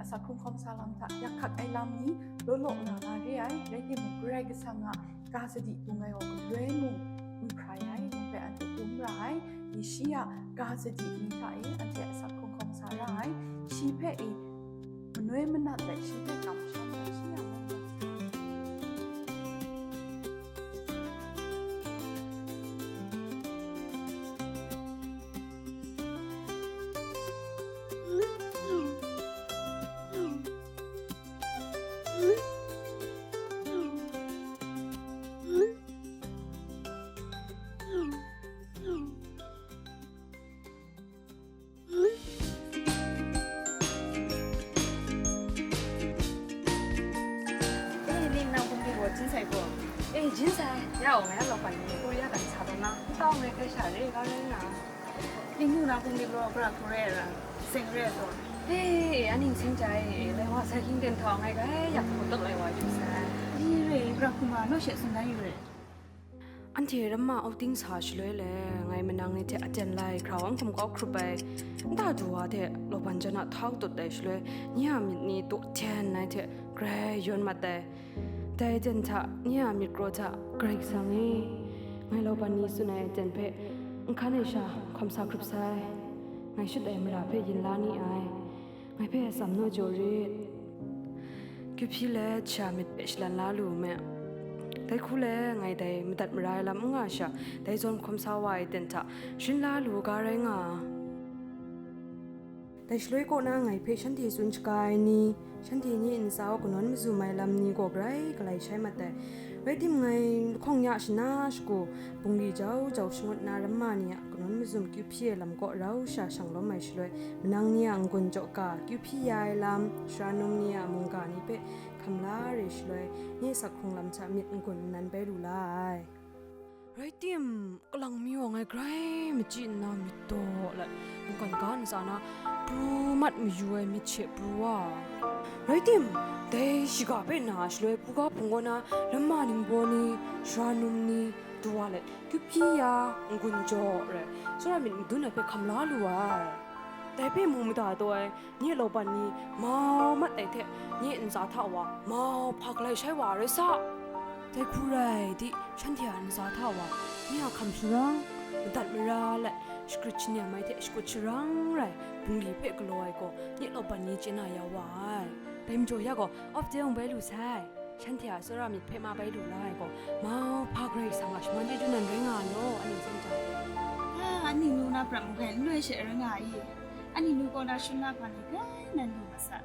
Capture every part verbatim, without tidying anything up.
Sak hkrung hkawm sa lam hta yak hkat ai lam ni law law nga nga re ai, rai timung, Karai Kasang a ga sadi bung ai gaw galoi mung n hprai ai, nang hpe anhte dum ra ai, ni shi a ga sadi ni hta e anhte a sak hkrung hkawm sa ra ai, shi hpe e manoi manat let shi hpe kamsham ai, shi a mung Eh, ning nang bungli gaw jin sai gaw. Eh, jin sai. Ya, o, ngai a law pan ni, Korea kan sa taw na. N tau ngai kai sha re, ka rai na. Ning nu nang bungli gaw, bra hkru rai ra, seng rai taw. Eh, a ning seng jai, lai wa sai hkying ten htau ngai kai, yak hkru tak lai wa yu sai. Ni re, bra hkru ma, naw she tsun na yu re. Anhte ramma outing sa shaloi le, ngai manang ni hte aten lai hkra wa n hkum kau hkrup ai, nta du wa hte lawban jan a htau tut ai shaloi, nye a myit ni taw hten ai hte grai yawn mat ai. Dai aten hta nye a myit kraw hta, Karai Kasang e, ngai lawban ni tsun ai aten hpe n hkan ai sha hkawm sa hkrup sai, ngai shut ai mara hpe yin la ni ai. Ngai hpe atsam naw jaw rit. Kyu hpyi let sha myit hpe shalan la lu u me. Dai hku le ngai dai madat mara ai lam n nga sha, dai zawn hkawm sa wa ai ten hta sharin la lu u ga rai nga. Dai shaloi kaw na ngai hpe shanhte tsun shaga ai ni, shanhte nye ntsa kanawn mazum ai lam ni gaw grai galai shai mat ai. Rai timung, ngai lahkawng ya shana shagu, bungli jau jau shangut na ramma ni a kanawn mazum kyu hpyi ai lam kaw rau sha shang lawm ai shaloi, manang ni a n-gun jaw ka, kyu hpyi ya ai lam, sara num ni a mungga ni hpe hkam la re shaloi, nye sak hkrung lam hta myit n-gun nnan bai lu la ai. Rai tim, kalang mi wa ngai grai machyi nna myit daw let, mungkan ga ntsa na pru mat mayu ai myit she pru wa. Rai tim, dai shiga hpe na shaloi, buga hpung kaw na ramma ningbaw ni, sara num ni, du wa let, kyu hpyi ya, n-gun jaw rai, tsawra myit madun ai hpe hkam la lu ai. Dai hpe mu mada taw ai, nye lawban ni mau mat ai hte, nye ntsa hta wa mau hpa galai shai wa rai sa. Dai hku rai di, shanhte a ntsa hta wa, nye a hkam sharang, madat mara let, shagrit shani ai hte shakut sharang rai, bungli hpe galaw ai gaw, nye lawban ni chye na ya wa ai. Dai majaw ya gaw, off de bai lu sai. Shanhte a tsawra myit hpe ma bai lu la ai gaw, mau hpa Karai Kasang a shaman chyeju nan rai nga law, a ning seng jang. A, a ning nu na prat mung hpe n loi she rai nga i? A ning nu kaw na shun na hpa ni grai nan lu ma sa.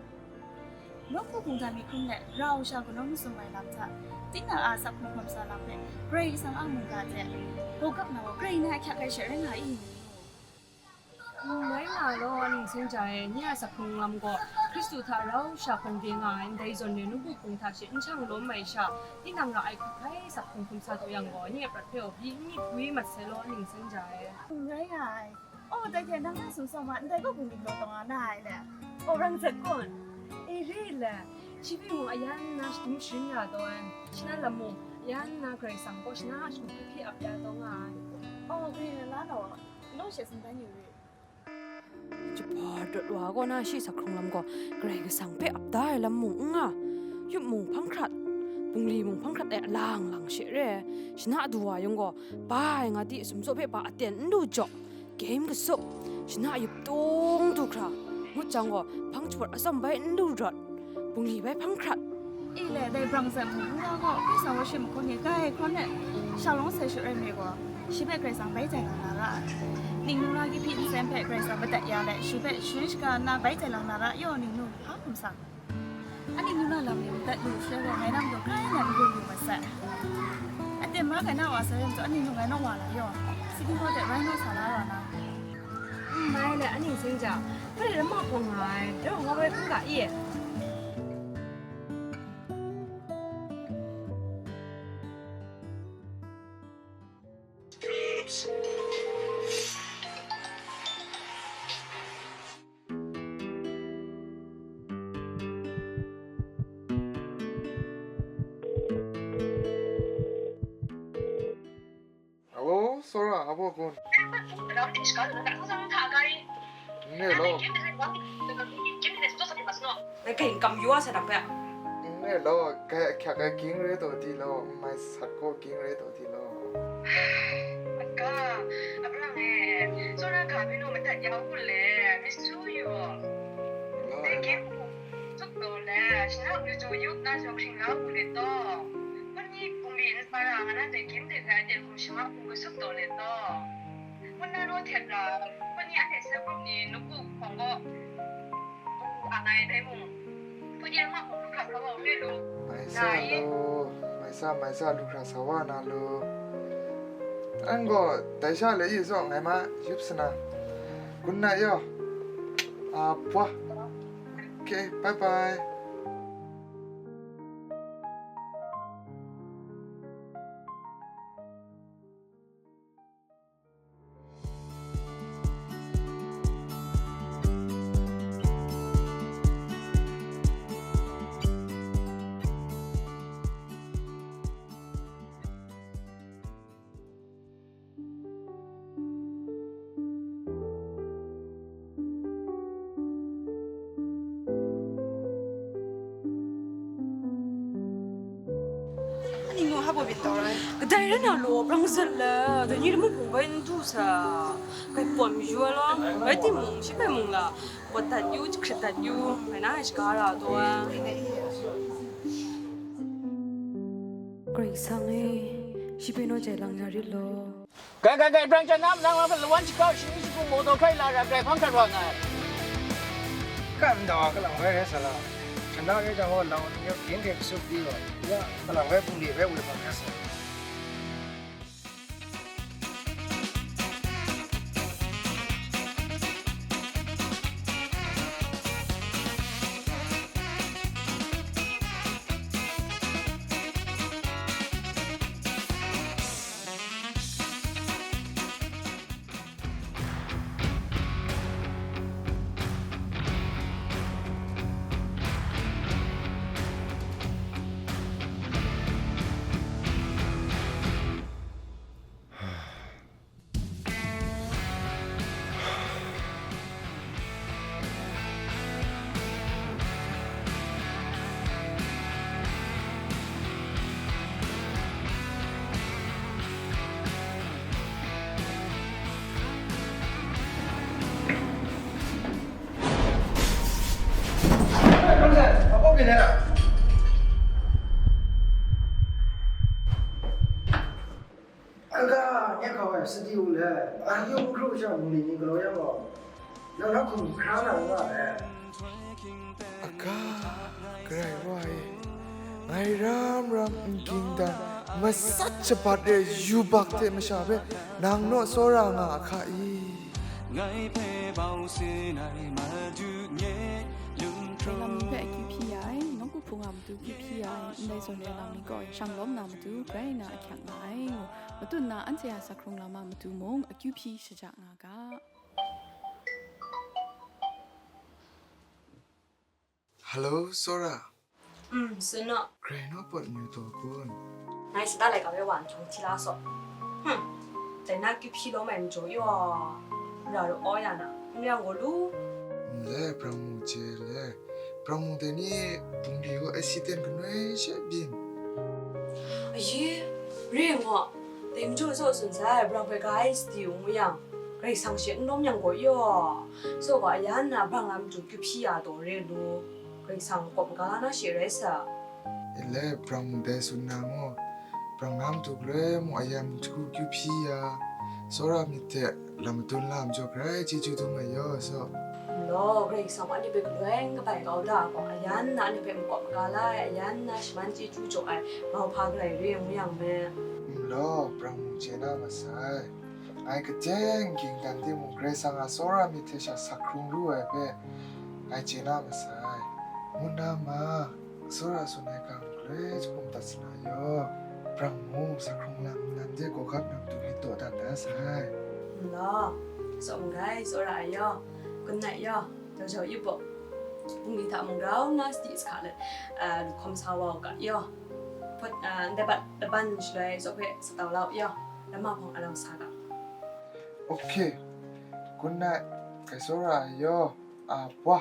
Nawku hkungga mi hkrum let, rau sha kanawn mazum ai lam hta, tinang a sak hkrung hkawm sa lam hpe, Karai Kasang a mungga hte, hkap na gaw, grai na ahkyak ai she rai nga i? Bai nga law, a ning seng jang e, nye a sak hkrung lam gaw, Hkristu hta rau sha hkawng de nga ai ndai zawn re, nawku hpung hta she n shang lawm ai sha, tinang ra ai hkrit hkai sak hkrung hkrum sa taw yang gaw, nye a prat hpe gaw byi n myit gwi mat sai law, a ning seng jang e. N rai nga ai. O, dai hte nang na sumsawng ma, ndai gaw bungli galaw taw nga na ai le. O, rang zet kun. E, re le. Shi hpe mung ayan na shadum sharin ya taw ai. Shi na lam mung ayan na Karai Kasang kaw shana a shingkuk hpe ap ya taw nga ai. O, grai na la law. Naw she tsun dan yu re. Jahpa rawt wa kaw na shi sak hkrung lam gaw Karai Kasang hpe ap da ai lam mung n nga, yup mung hpang hkrat, bungli mung hpang hkrat ai alang lang she re ai. Shana du wa yung gaw, ba ai nga di sumtsaw hpe ba aten n lu jaw, game kasup, shana yup tung du hkra, ngut jang gaw hpang shawt atsawm bai n lu rawt, bungli bai hpang hkrat. I le, dai brang zat mung n nga gaw, Karai Kasang worship mahkaw ni dai hkrawn e shalawng sai shut rai mi gaw, shi hpe Karai Kasang bai jai lang na ra ai. Ning nu na kyu hpyi nsem hpe Karai Kasang madat ya let, shi hpe sharin shaga nna bai jai lang na ra, yaw ning nu, hpa hkum sa. A ning nu na lam ni madat lu shaloi gaw, ngai na matu grai na n-gun lu mat sai. Aten mara grai na wa sai rai majaw, a ning nu ngai naw wa na yaw, sidi hkaw de rai naw sa la ra na. N mai le, a ning seng jang, hpa rai ramma hpawng nga ai, dai wa nga woi hkungga i? Alo, Sora, abo kun. Alo, Tishka, nang tak sung sa kai. Nge lo. Kim de wang, kim de so sa mas. Ngai kai n kam yu a sa dang hpe. N re law, kai ahkyak ai ging re taw di law, n mai sat gaw ging re taw di law. Aga, abrang e, tsawra ga mi nu madat ya u le, mi su yu. Law, dai e, ging sup taw le, shana yu jaw yup na jaw hkring la u le taw. Hpun ni bungli nsa ra nga na dai ging de hkrai de hkum shama hkum kasup taw le taw. Hpun na raw htet ra, hpun ni a hte sai hpun ni nupu hpawng gaw, a ngai dai mung, hpun ni a ma hpawng lu hkra sa wa u re lu. Mai sa na i? Lu, mai sa, mai sa, lu hkra sa wa na lu. An gaw, dai sha le yu zaw ngai ma, yup sana. Good night yaw. A bwa. Okay, bye bye. Ani ngu hap wa byin tau rai. Kadai rai na law, brang zat la, dai ni lamu hpung bai n du sa, kai pawt mayu ai law, bai timung, shi bai mung la, wat dat yu, jahkrit dat yu, ngai na ai shaga ra taw ai. Karai Kasang e, shi pyi naw jai lang ya rit law. Gai, gai, gai, brang jan na, nang lawan shakau shani shagu maw taw hkrai la ra, grai hpang hkrat wa nngai. Kan nda wa kalang bai rai sa la, shana rai jang gaw, lau ni yawk ginhke kasup di wa, ya, kalang bai bungli bai woi bang rai sa. Kaga, nye hkau ai, sadi u le, a yawng hkru sha bungli ni galaw yang gaw, nang na hkum hkra na n nga ai. Aga, Karai Wa e, ngai ram ram n ging dan, masat shabat re yubak hte masha hpe nang naw tsawra nga a hka i? Ngai hpe bau sen ai Madu nye, lung hkrum. Lam ni hpe akyu hpyi ya ai, nawku hpung a matu akyu hpyi ya ai, ndai zawn re lam ni gaw, shang lawm na matu, grai nna ahkyak nga ai, ngu. Matut nna anhte a sa hkrung lam a matu mung akyu hpyi shaja nga ga. Hello, Sora. Mm, tsun naw. Grai naw pawt mayu taw kun? Ngai sata laika we wa nhtawng hti la saw. Hmm. Dai na kyu hpyi lawm ai majaw yaw, ra ru aw ya na, n re yang gaw lu. N le, brang mu chye le. Brang mu dai ni bungli gaw accident kanoi she byin. Ayi, re ngaw, dai majaw zaw tsun sai, brang hpe ga ai sadi u ngu yang, Karai Kasang she n lawm yang gaw yaw, so gaw ayan na brang lam matu kyu hpyi ya taw re lu, Karai Kasang makawp maga la na she rai sa. E le, brang mu dai tsun na ngaw, brang na matu galoi mung ayan matu kyu hpyi ya, tsawra myit hte lam madun la majaw grai chyeju dum ai yaw, so. Nlaw, Karai Kasang a ni hpe galoi n kabai kau da gaw, ayan na ni hpe makawp maga la ai, ayan na shaman chyeju jaw ai, mauhpa galai re ngu yang me. Nlaw, brang mu chye na masai. Ngai katen ging dan timung, Karai Kasang a tsawra myit hte sha sa hkrung lu ai hpe ngai chye na masai. Ngu na ma, tsawra tsun ai ga mung galoi jahkum dat sa na yaw, brang mu, sa hkrung lam nnan de gawgap na matu myit taw dat na sai. Nlaw, tsaw n gai, tsawra ai yaw, gun nai yaw, jau jau yu baw. Bungli hta mung grau nna sadi sahka let, a, lu hkawm sa wa u ga yaw. Hpawt, a, ndai bat laban shaloi zaw hpe sa tau la u yaw, lama hpawng alang sa ga. Okay. Good night. Kai tsawra ai yaw. A bwa.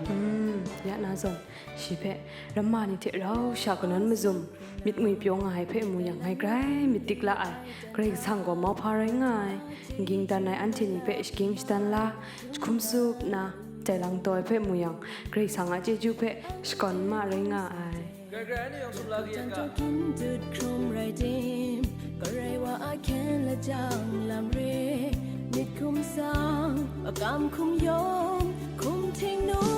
Mm, ya na zawn, shi hpe ramma ni hte rau sha kanawn mazum, myit ngwi pyaw nga ai hpe mu yang, ngai grai myit dik la ai. Karai Kasang gaw mauhpa rai nga ai. N ging dan ai anhte ni hpe shagying shadan la, jahkum tsup nna, jai lang taw ai hpe mu yang, Karai Kasang a chyeju hpe shakawn ma rai nga ai. Grai grai anhte yawng sumla kaya ga. Jan taw kin dut hkrum rai tim, Karai wa a hkyen lajang lam re, myit hkum sang, makam hkum yawng, hkum htingnu